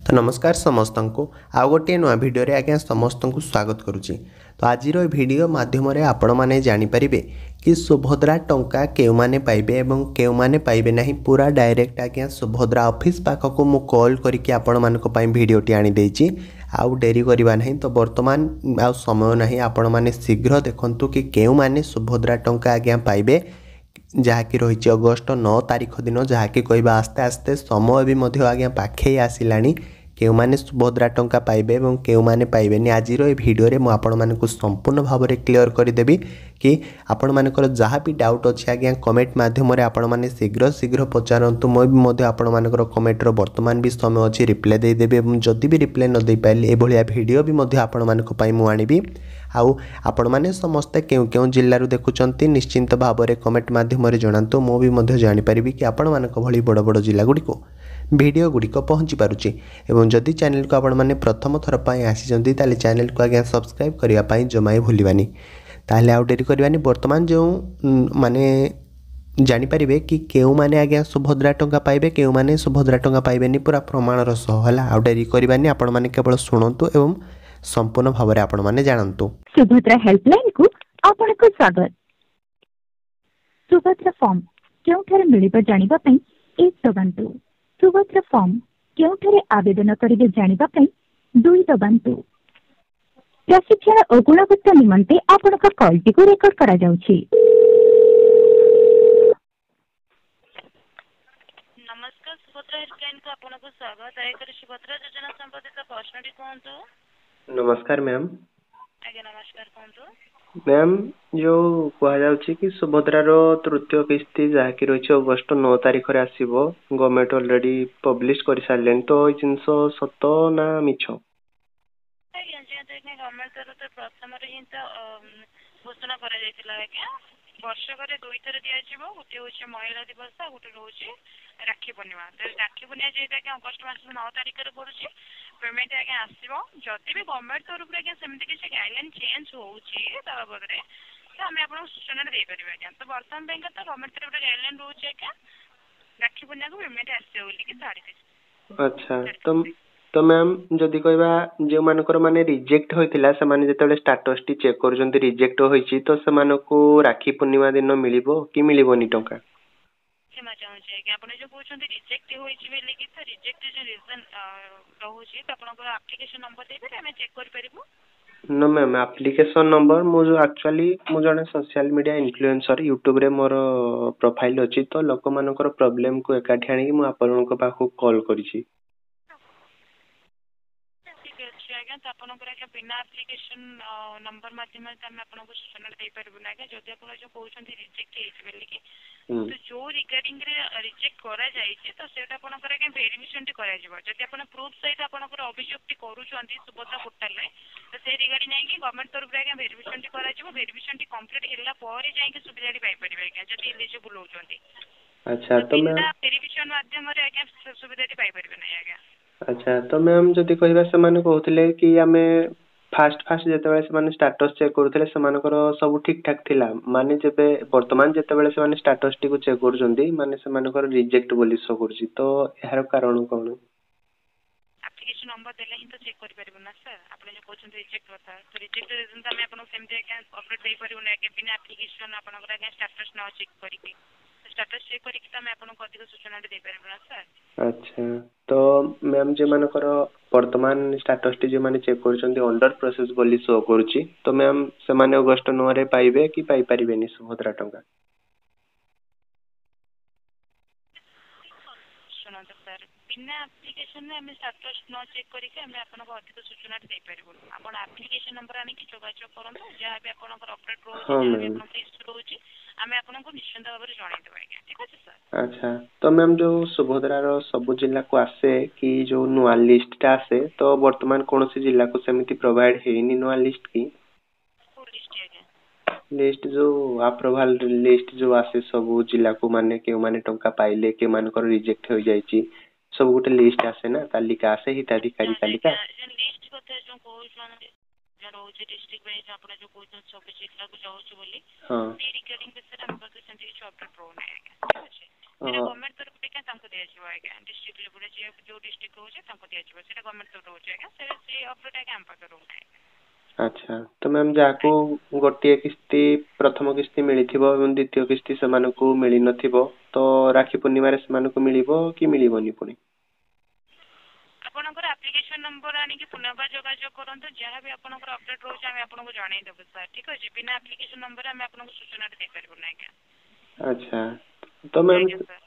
ତ ନମସ୍କାର ସମସ୍ତଙ୍କୁ, ଆଉ ଗୋଟିଏ ନୂଆ ଭିଡ଼ିଓରେ ଆଜ୍ଞା ସମସ୍ତଙ୍କୁ ସ୍ୱାଗତ କରୁଛି। ତ ଆଜିର ଏ ଭିଡ଼ିଓ ମାଧ୍ୟମରେ ଆପଣମାନେ ଜାଣିପାରିବେ କି ସୁଭଦ୍ରା ଟଙ୍କା କେଉଁମାନେ ପାଇବେ ଏବଂ କେଉଁମାନେ ପାଇବେ ନାହିଁ। ପୁରା ଡାଇରେକ୍ଟ ଆଜ୍ଞା ସୁଭଦ୍ରା ଅଫିସ୍ ପାଖକୁ ମୁଁ କଲ୍ କରିକି ଆପଣମାନଙ୍କ ପାଇଁ ଭିଡ଼ିଓଟି ଆଣିଦେଇଛି। ଆଉ ଡେରି କରିବା ନାହିଁ, ତ ବର୍ତ୍ତମାନ ଆଉ ସମୟ ନାହିଁ। ଆପଣମାନେ ଶୀଘ୍ର ଦେଖନ୍ତୁ କି କେଉଁମାନେ ସୁଭଦ୍ରା ଟଙ୍କା ଆଜ୍ଞା ପାଇବେ, ଯାହାକି ରହିଛି ଅଗଷ୍ଟ 9 ତାରିଖ ଦିନ, ଯାହାକି କହିବା ଆସ୍ତେ ଆସ୍ତେ ସମୟ ବି ମଧ୍ୟ ଆଜ୍ଞା ପାଖେଇ ଆସିଲାଣି। କେଉଁମାନେ ସୁଭଦ୍ରା ଟଙ୍କା ପାଇବେ ଏବଂ କେଉଁମାନେ ପାଇବେନି, ଆଜିର ଏ ଭିଡ଼ିଓରେ ମୁଁ ଆପଣମାନଙ୍କୁ ସମ୍ପୂର୍ଣ୍ଣ ଭାବରେ କ୍ଲିଅର୍ କରିଦେବି କି ଆପଣମାନଙ୍କର ଯାହା ବି ଡାଉଟ୍ ଅଛି ଆଜ୍ଞା କମେଣ୍ଟ ମାଧ୍ୟମରେ ଆପଣମାନେ ଶୀଘ୍ର ଶୀଘ୍ର ପଚାରନ୍ତୁ। ମୁଁ ବି ମଧ୍ୟ ଆପଣମାନଙ୍କର କମେଣ୍ଟର ବର୍ତ୍ତମାନ ବି ସମୟ ଅଛି ରିପ୍ଲାଏ ଦେଇଦେବି, ଏବଂ ଯଦି ବି ରିପ୍ଲାଏ ନ ଦେଇପାରିଲି ଏଭଳିଆ ଭିଡ଼ିଓ ବି ମଧ୍ୟ ଆପଣମାନଙ୍କ ପାଇଁ ମୁଁ ଆଣିବି। ଆଉ ଆପଣମାନେ ସମସ୍ତେ କେଉଁ କେଉଁ ଜିଲ୍ଲାରୁ ଦେଖୁଛନ୍ତି ନିଶ୍ଚିନ୍ତ ଭାବରେ କମେଣ୍ଟ ମାଧ୍ୟମରେ ଜଣାନ୍ତୁ, ମୁଁ ବି ମଧ୍ୟ ଜାଣିପାରିବି କି ଆପଣମାନଙ୍କ ଭଳି ବଡ଼ ବଡ଼ ଜିଲ୍ଲାଗୁଡ଼ିକୁ ଭିଡ଼ିଓ ଗୁଡ଼ିକ ପହଞ୍ଚି ପାରୁଛି। ଏବଂ ଯଦି ଚ୍ୟାନେଲକୁ ଆପଣମାନେ ପ୍ରଥମ ଥର ପାଇଁ ଆସିଛନ୍ତି, ତାହେଲେ ଚ୍ୟାନେଲକୁ ଆଜ୍ଞା ସବସ୍କ୍ରାଇବ୍ କରିବା ପାଇଁ ଜମା ବି ଭୁଲିବାନି। ତାହେଲେ ଆଉ ଡେରି କରିବାନି, ବର୍ତ୍ତମାନ ଯେଉଁ ମାନେ ଜାଣିପାରିବେ କି କେଉଁମାନେ ଆଜ୍ଞା ସୁଭଦ୍ରା ଟଙ୍କା ପାଇବେ, କେଉଁମାନେ ସୁଭଦ୍ରା ଟଙ୍କା ପାଇବେନି, ପୁରା ପ୍ରମାଣର ସହ ହେଲା। ଆଉ ଡେରି କରିବାନି, ଆପଣମାନେ କେବଳ ଶୁଣନ୍ତୁ ଏବଂ ସମ୍ପୂର୍ଣ୍ଣ ଭାବରେ ଆପଣମାନେ ଜାଣନ୍ତୁ। ସୁଭଦ୍ରା ହେଲ୍ପଲାଇନକୁ ଆପଣଙ୍କୁ ସ୍ୱାଗତ। ସୁଭଦ୍ରା ଫର୍ମ କେଉଁଠାରେ ମିଳିବ ଜାଣିବା ପାଇଁ 1 ଦବାନ୍ତୁ। ସୁଭଦ୍ରା ଫର୍ମ କେଉଁଠାରେ ଆବେଦନ କରିବେ ଜାଣିବା ପାଇଁ 2 ଦବାନ୍ତୁ। ପ୍ରଶିକ୍ଷଣ ଓ ଗୁଣବତ୍ତା ନିମନ୍ତେ ଆପଣଙ୍କ କଲଟିକୁ ରେକର୍ଡ କରାଯାଉଛି। ନମସ୍କାର, ସୁଭଦ୍ରା ହେଲ୍ପଲାଇନକୁ ଆପଣଙ୍କୁ ସ୍ୱାଗତ। ଦୟାକରି ସୁଭଦ୍ରା ଯୋଜନା ସମ୍ବନ୍ଧିତ ପ୍ରଶ୍ନଟି କୁହନ୍ତୁ। ନମସ୍କାର ମ୍ୟାମ୍। ଆଜ୍ଞା ନମସ୍କାର, କୁହନ୍ତୁ। ମ୍ୟାମ୍, ଯେଉଁ କୁହାଯାଉଛି କି ସୁଭଦ୍ରାର ତୃତୀୟ କିସ୍ତି ଯାହାକି ରହିଛି ଅଗଷ୍ଟ 9 ତାରିଖରେ ଆସିବ, ଗଭର୍ଣ୍ଣମେଣ୍ଟ ଅଲରେଡ଼ି ପବ୍ଲିଶ କରିସାରିଲେଣି, ତ ଏଇ ଜିନିଷ ସତ ନା ମିଛ? ଆଜ୍ଞା, ଯେହେତୁ ଆଜ୍ଞା ଗଭର୍ଣ୍ଣମେଣ୍ଟ ତରଫରୁ ପ୍ରଥମରେ ହିଁ ତ ଘୋଷଣା କରାଯାଇଥିଲା ଆଜ୍ଞା, ବର୍ଷକରେ 2ଥର ଦିଆଯିବ। ଗୋଟେ ହେଉଛି ମହିଳା ଦିବସ ଆଉ ଗୋଟେ ରହୁଛି ରାକ୍ଷୀ ପୂର୍ଣ୍ଣିମା। ତ ରାକ୍ଷୀ ପୂର୍ଣ୍ଣିମା ଯେହେତୁ ଆଜ୍ଞା ଅଗଷ୍ଟ ମାସ 9 ତାରିଖରେ ପଡ଼ୁଛି, ପେମେଣ୍ଟ ଆଜ୍ଞା ଆସିବ। ଯଦି ବି ଗଭର୍ଣ୍ଣମେଣ୍ଟ ତରଫରୁ ଆଜ୍ଞା ସେମିତି କିଛି ଗାଇଡ଼ଲାଇନ୍ ଚେଞ୍ଜ ହେଉଛି ତା ବାବଦରେ, ତ ଆମେ ଆପଣଙ୍କୁ ସୂଚନାଟା ଦେଇପାରିବୁ ଆଜ୍ଞା। ତ ବର୍ତ୍ତମାନ ପାଇଁକା ତ ଗଭର୍ଣ୍ଣମେଣ୍ଟ ତରଫରୁ ଗାଇଡ଼ଲାଇନ୍ ରହୁଛି ଆଜ୍ଞା ରାକ୍ଷୀ ପୂର୍ଣ୍ଣିମାକୁ ପେମେଣ୍ଟ ଆସିବ ବୋଲିକି ତାରିଖ। ଆଚ୍ଛା, ତ ମ୍ୟାମ୍ ଯଦି କହିବା ଯେଉଁମାନଙ୍କର ମାନେ ରିଜେକ୍ଟ ହୋଇଥିଲା, ସେମାନେ ଯେତେବେଳେ ଷ୍ଟାଟସ୍ଟି ଚେକ୍ କରୁଛନ୍ତି ରିଜେକ୍ଟ ହୋଇଛି, ତ ସେମାନଙ୍କୁ ରାକ୍ଷୀ ପୂର୍ଣ୍ଣିମା ଦିନ ମିଳିବ କି ମିଳିବନି ଟଙ୍କା? କ୍ଷମା ଚାହୁଁଛି ଆଜ୍ଞା, ଆପଣ ଯେଉଁ କହୁଛନ୍ତି ରିଜେକ୍ଟ ହୋଇଛି ବୋଲିକି, ତ ରିଜେକ୍ଟ ଯେଉଁ ରିଜନ୍ ରହୁଛି, ତ ଆପଣଙ୍କର ଆପ୍ଲିକେସନ୍ ନମ୍ବର ଦେଇପାରିବେ, ଆମେ ଚେକ୍ କରିପାରିବୁ? ନୋ ମ୍ୟାମ୍, ଆପ୍ଲିକେସନ୍ ନମ୍ବର ମୁଁ ଯେଉଁ ଆକ୍ଚୁଆଲି ମୁଁ ଜଣେ ସୋସିଆଲ ମିଡ଼ିଆ ଇନଫ୍ଲୁଏନ୍ସର, ୟୁଟ୍ୟୁବରେ ମୋର ପ୍ରୋଫାଇଲ୍ ଅଛି, ତ ଲୋକମାନଙ୍କର ପ୍ରୋବ୍ଲେମକୁ ଏକାଠି ଆଣିକି ମୁଁ ଆପଣଙ୍କ ପାଖକୁ କଲ୍ କରିଛି। ଠିକ୍ ଅଛି ଆଜ୍ଞା, ତ ଆପଣଙ୍କର ଆଜ୍ଞା ବିନା ଆପ୍ଲିକେସନ୍ ନମ୍ବର ମାଧ୍ୟମରେ ତ ଆମେ ଆପଣଙ୍କୁ ସୂଚନା ଦେଇପାରିବୁନି ଆଜ୍ଞା। ଯଦି ଆପଣ ଯେଉଁ କହୁଛନ୍ତି ରିଜେକ୍ଟ ହେଇଛି ବୋଲିକି, ତ ଯେଉଁ ରିଗାର୍ଡ଼ିଂରେ ରିଜେକ୍ଟ କରାଯାଇଛି, ତ ସେଇଟା ଆପଣଙ୍କର ଆଜ୍ଞା ଭେରିଫିକେସନ୍ଟି କରାଯିବ। ଯଦି ଆପଣ ପ୍ରୁଫ୍ ସହିତ ଆପଣଙ୍କର ଅଭିଯୋଗଟି କରୁଛନ୍ତି ସୁଭଦ୍ରା ପୋର୍ଟାଲରେ, ତ ସେଇ ରିଗାର୍ଡ଼ିଂ ଯାଇକି ଗଭର୍ଣ୍ଣମେଣ୍ଟ ତରଫରୁ ଆଜ୍ଞା ଭେରିଫିକେସନ୍ଟି କରାଯିବ। ଭେରିଫିକେସନ୍ଟି କମ୍ପ୍ଲିଟ୍ ହେଲା ପରେ ଯାଇକି ସୁବିଧାଟି ପାଇପାରିବେ ଆଜ୍ଞା, ଯଦି ଏଲିଜିବୁଲ୍ ହେଉଛନ୍ତି। ଆଚ୍ଛା, ତ ବିନା ଭେରିଫିକେସନ୍ ମାଧ୍ୟମରେ ଆଜ୍ଞା ସୁବିଧାଟି ପାଇପାରିବେ ନାହିଁ ଆଜ୍ଞା। ଆଚ୍ଛା, ତ ମ୍ୟାମ୍ ଯଦି କହିବା ସେମାନେ କହୁଥିଲେ କି ଆମେ ଫାଷ୍ଟ ଫାଷ୍ଟ ଯେତେବେଳେ ସେମାନେ ଷ୍ଟାଟସ୍ ଚେକ୍ କରୁଥିଲେ ସେମାନଙ୍କର ସବୁ ଠିକ୍ ଠାକ୍ ଥିଲା, ମାନେ ଯେବେ ବର୍ତ୍ତମାନ ଯେତେବେଳେ ସେମାନେ ଷ୍ଟାଟସ୍ଟିକୁ ଚେକ୍ କରୁଛନ୍ତି ମାନେ ସେମାନଙ୍କର ରିଜେକ୍ଟ ବୋଲି ଶୋ କରୁଛି, ତ ଏହାର କାରଣ କ'ଣ? ଆପ୍ଲିକେସନ୍ ନମ୍ବର ଦେଲେ ହିଁ ତ ଚେକ୍ କରିପାରିବୁ ନା ସାର୍। ଆପଣ ଯେଉଁ କହୁଛନ୍ତି ରିଜେକ୍ଟ କଥା, ତ ରିଜେକ୍ଟ ରିଜନ୍ ତ ଆମେ ଆପଣଙ୍କୁ ସେମିତି ଆଜ୍ଞା ଅପଡ଼େଟ୍ ଦେଇପାରିବୁନି ଆଜ୍ଞା ବିନା ଆପ୍ଲିକେସନ୍ ଆପଣଙ୍କର ଆଜ୍ଞା ଷ୍ଟାଟସ୍ ନ ଚେକ୍ କରିକି। ଷ୍ଟାଟସ୍ ଚେକ୍ କରିକି ତ ଆମେ ଆପଣଙ୍କୁ ଅଧିକ ସୂଚନାଟି ଦେଇପାରିବୁ ନା ସାର୍। ଆଚ୍ଛା, ତ ମ୍ୟାମ୍ ଯେଉଁମାନଙ୍କର ବର୍ତ୍ତମାନ ଷ୍ଟାଟସ୍ଟି ଯେଉଁମାନେ ଚେକ୍ କରୁଛନ୍ତି ଅଣ୍ଡର ପ୍ରୋସେସ୍ ବୋଲି ଶୋ କରୁଛି, ତ ମ୍ୟାମ୍ ସେମାନେ ଅଗଷ୍ଟ 9ରେ ପାଇବେ କି ପାଇପାରିବେନି ସୁଭଦ୍ରା ଟଙ୍କା? ଶୁଣନ୍ତୁ ସାର୍, ବିନା ଆପ୍ଲିକେସନ୍ରେ ଆମେ ଷ୍ଟାଟସ୍ ନ ଚେକ୍ କରିକି ଆମେ ଆପଣଙ୍କୁ ଅଧିକ ସୂଚନାଟି ଦେଇପାରିବୁନି। ଆପଣ ଆପ୍ଲିକେସନ୍ ନମ୍ବର ଆଣିକି ଯୋଗାଯୋଗ କରନ୍ତୁ, ଯାହା ବି ଆପଣଙ୍କର ଅପଡ଼େଟ୍ ରହୁଛି, ଯାହା ବି ଆପଣଙ୍କର ଇସ୍ୟୁ ରହୁଛି, ଆମେ ଆପଣଙ୍କୁ ନିଶ୍ଚିନ୍ତ ଭାବରେ ଜଣାଇଦେବୁ ଆଜ୍ଞା। ଠିକ୍ ଅଛି ସାର୍? ଆଚ୍ଛା, ତ ମ୍ୟାମ୍ ଯେଉଁ ସୁଭଦ୍ରାର ସବୁ ଜିଲ୍ଲାକୁ ଆସେ କି ଯେଉଁ ନୂଆ ଲିଷ୍ଟଟା ଆସେ, ତ ବର୍ତ୍ତମାନ କୌଣସି ଜିଲ୍ଲାକୁ ସେମିତି ପ୍ରୋଭାଇଡ଼ ହେଇନି ନୂଆ ଲିଷ୍ଟ କି? କେଉଁ ଲିଷ୍ଟ ଆଜ୍ଞା? ଲିଷ୍ଟ ଯେଉଁ ଆପ୍ରୁଭାଲ ଲିଷ୍ଟ ଯେଉଁ ଆସେ ସବୁ ଜିଲ୍ଲାକୁ, ମାନେ କେଉଁମାନେ ଟଙ୍କା ପାଇଲେ, କେଉଁମାନଙ୍କର ରିଜେକ୍ଟ ହୋଇଯାଇଛି, ସବୁ ଗୋଟେ ଲିଷ୍ଟ ଆସେ ନା, ତାଲିକା ଆସେ, ହିତାଧିକାରୀ ତାଲିକା। ଲିଷ୍ଟ କଥା ଯେଉଁ କହୁଛନ୍ତି ରହୁଛି ଡିଷ୍ଟ୍ରିକ୍ଟ ୱାଇଜ୍, ଆପଣ ଯେଉଁ କହୁଛନ୍ତି ସବୁ ଜିଲ୍ଲାକୁ ଯାଉଛି ବୋଲି, ସେଇ ରିଗାର୍ଡ଼ିଂ ବିଷୟରେ ଆମ ପାଖରେ ସେମିତି କିଛି ଅପଡ଼େଟ୍ ରହୁନାହିଁ ଆଜ୍ଞା। ଠିକ୍ ଅଛି? ସେଇଟା ଗଭର୍ଣ୍ଣମେଣ୍ଟ ତରଫରୁ ଆଜ୍ଞା ତାଙ୍କୁ ଦିଆଯିବ ଆଜ୍ଞା। ଡିଷ୍ଟ୍ରିକ୍ଟ ଲେବୁଲରେ ଯିଏ ଯେଉଁ ଡିଷ୍ଟ୍ରିକ୍ଟ ରହୁଛି ତାଙ୍କୁ ଦିଆଯିବ। ସେଇଟା ଗଭର୍ଣ୍ଣମେଣ୍ଟ ତରଫରୁ ରହୁଛି ଆଜ୍ଞା। ସେ ଅପଡେଟ୍ ଆଜ୍ଞା ଆମ ପାଖରେ ରହୁନାହିଁ। ଆଚ୍ଛା, ତ ମ୍ୟାମ୍, ଯାହାକୁ ଗୋଟିଏ କିସ୍ତି, ପ୍ରଥମ କିସ୍ତି ମିଳିଥିବ ଏବଂ ଦ୍ୱିତୀୟ କିସ୍ତି ସେମାନଙ୍କୁ ମିଳିନଥିବ, ତ ରାକ୍ଷୀ ପୂର୍ଣ୍ଣିମାରେ ସେମାନଙ୍କୁ ମିଳିବ କି ମିଳିବନି ପୁଣି? ଆପଣଙ୍କର ଆପ୍ଲିକେସନ ନମ୍ବର ଆଣିକି ପୁନର୍ବାର ଯୋଗାଯୋଗ କରନ୍ତୁ। ଯାହା ବି ଆପଣଙ୍କର ଅପଡେଟ୍ ରହୁଛି, ଆମେ ଆପଣଙ୍କୁ ଜଣେଇଦେବୁ ସାର୍। ଠିକ୍ ଅଛି? ବିନା ଆପ୍ଲିକେସନ ନମ୍ବରରେ ଆମେ ଆପଣଙ୍କୁ ସୂଚନାଟା ଦେଇପାରିବୁନି ଆଜ୍ଞା। ଆଚ୍ଛା, ତ ମ୍ୟାମ୍, ଆଜ୍ଞା ସାର୍।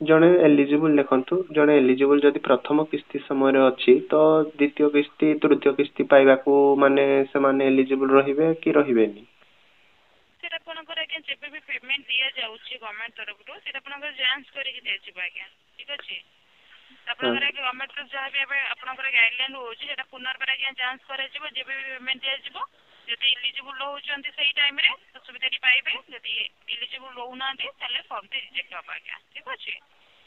ଜଣେ ଏଲିଜିବୁଲ୍, ଦେଖନ୍ତୁ, ଜଣେ ଏଲିଜିବୁଲ୍ ଯଦି ପ୍ରଥମ କିସ୍ତି ସମୟରେ ଅଛି, ତ ଦ୍ୱିତୀୟ କିସ୍ତି, ତୃତୀୟ କିସ୍ତି ପାଇବାକୁ ମାନେ ସେମାନେ ଏଲିଜିବୁଲ୍ ରହିବେ କି ରହିବେନି? ସେଇଟା ଆପଣଙ୍କର ଆଜ୍ଞା, ଯେବେ ବି ପେମେଣ୍ଟ ଦିଆଯାଉଛି ଗଭର୍ଣ୍ଣମେଣ୍ଟ ତରଫରୁ, ସେଇଟା ଆପଣଙ୍କର ଯାଞ୍ଚ କରିକି ଦିଆଯିବ ଆଜ୍ଞା। ଠିକ୍ ଅଛି? ଆପଣଙ୍କର ଆଜ୍ଞା ଗଭର୍ଣ୍ଣମେଣ୍ଟର ଯାହା ବି ଏବେ ଆପଣଙ୍କର ଗାଇଡ଼ଲାଇନ୍ ରହୁଛି, ସେଇଟା ପୁନର୍ବାର ଆଜ୍ଞା ଯାଞ୍ଚ କରାଯିବ। ଯେବେ ବି ପେମେଣ୍ଟ ଦିଆଯିବ, ଯଦି ଇଲିଜିବୁଲ୍ ରହୁଛନ୍ତି ସେଇ ଟାଇମ୍ରେ, ତ ସୁବିଧାଟି ପାଇବେ। ଯଦି ଇଲିଜିବୁଲ୍ ରହୁନାହାନ୍ତି, ତାହେଲେ ଫର୍ମଟି ରିଜେକ୍ଟ ହେବ ଆଜ୍ଞା। ଠିକ୍ ଅଛି?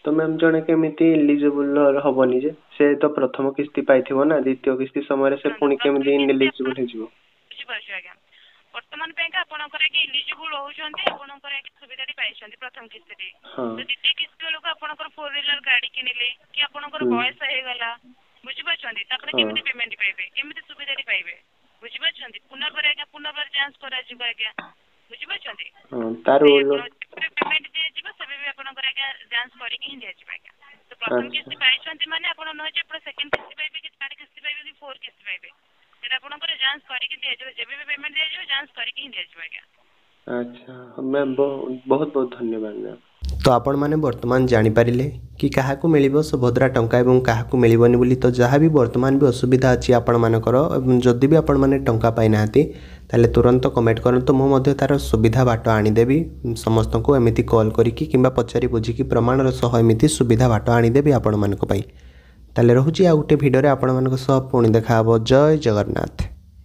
ତ ମ୍ୟାମ୍, ଜଣେ କେମିତି ଇଲିଜିବୁଲ୍ ହବନି ଯେ ସେ ତ ପ୍ରଥମ କିସ୍ତି ପାଇଥିବ ନା, ଦ୍ୱିତୀୟ କିସ୍ତି ସମୟରେ ସେ ଶୁଣନ୍ତୁ, ପୁଣି ପ୍ରଥମ କେମିତି କିସ୍ତି ଆପଣ ଇନଏଲିଜିବୁଲ୍ ହେଇଯିବ? ବୁଝିପାରୁଛି ଆଜ୍ଞା। ବର୍ତ୍ତମାନ ପାଇଁକା ଆପଣଙ୍କର ଆଜ୍ଞା ଇଲିଜିବୁଲ୍ ରହୁଛନ୍ତି, ଆପଣଙ୍କର ଆଜ୍ଞା ସୁବିଧାଟି ପାଇଛନ୍ତି ପ୍ରଥମ କିସ୍ତିଟି। ତ ଦ୍ୱିତୀୟ କିସ୍ତି ବେଳକୁ ଆପଣଙ୍କର ଫୋର୍ ହ୍ୱିଲର ଗାଡ଼ି କିଣିଲେ କି ଆପଣଙ୍କର ବୟସ ହେଇଗଲା, ବୁଝିପାରୁଛନ୍ତି? ତାପରେ କେମିତି ପେମେଣ୍ଟ ପାଇବେ? କେମିତି ସୁବିଧାଟି ପାଇବେ? ବୁଝିପାରୁଛନ୍ତି? ପୁନର୍ବାର ଆଜ୍ଞା ପୁନର୍ବାର ଯାଞ୍ଚ କରାଯିବ ଆଜ୍ଞା। ବୁଝିପାରୁଛନ୍ତି? ହଁ, ତାର ସେଇ ଆପଣ ଯେବେ ପେମେଣ୍ଟ ଦିଆଯିବ, ସେବେ ବି ଆପଣଙ୍କର ଆଜ୍ଞା ଯାଞ୍ଚ କରିକି ହିଁ ଦିଆଯିବ ଆଜ୍ଞା। ତ ପ୍ରଥମ କିସ୍ତି ପାଇଛନ୍ତି ମାନେ ଆପଣ ନୁହେଁ ଯେ ଆପଣ ସେକେଣ୍ଡ କିସ୍ତି ପାଇବେ କି ଥାର୍ଡ କିସ୍ତି ପାଇବେ କି ଫୋର୍ଥ କିସ୍ତି ପାଇବେ। ସେଇଟା ଆପଣଙ୍କର ଯାଞ୍ଚ କରିକି ଦିଆଯିବ। ଯେବେ ବି ପେମେଣ୍ଟ ଦିଆଯିବ, ଯାଞ୍ଚ କରିକି ହିଁ ଦିଆଯିବ ଆଜ୍ଞା। ଆଚ୍ଛା ମ୍ୟାମ୍, ବହୁତ ବହୁତ ଧନ୍ୟବାଦ ମ୍ୟାମ୍। ତ ଆପଣମାନେ ବର୍ତ୍ତମାନ ଜାଣିପାରିଲେ କି କାହାକୁ ମିଳିବ ସୁଭଦ୍ରା ଟଙ୍କା ଏବଂ କାହାକୁ ମିଳିବନି ବୋଲି। ତ ଯାହା ବି ବର୍ତ୍ତମାନ ବି ଅସୁବିଧା ଅଛି ଆପଣମାନଙ୍କର ଏବଂ ଯଦି ବି ଆପଣମାନେ ଟଙ୍କା ପାଇନାହାନ୍ତି, ତାହେଲେ ତୁରନ୍ତ କମେଣ୍ଟ କରନ୍ତୁ। ମୁଁ ମଧ୍ୟ ତା'ର ସୁବିଧା ବାଟ ଆଣିଦେବି ସମସ୍ତଙ୍କୁ। ଏମିତି କଲ୍ କରିକି କିମ୍ବା ପଚାରି ବୁଝିକି ପ୍ରମାଣର ସହ ଏମିତି ସୁବିଧା ବାଟ ଆଣିଦେବି ଆପଣମାନଙ୍କ ପାଇଁ। ତାହେଲେ ରହୁଛି, ଆଉ ଗୋଟେ ଭିଡ଼ିଓରେ ଆପଣମାନଙ୍କ ସହ ପୁଣି ଦେଖାହେବ। ଜୟ ଜଗନ୍ନାଥ।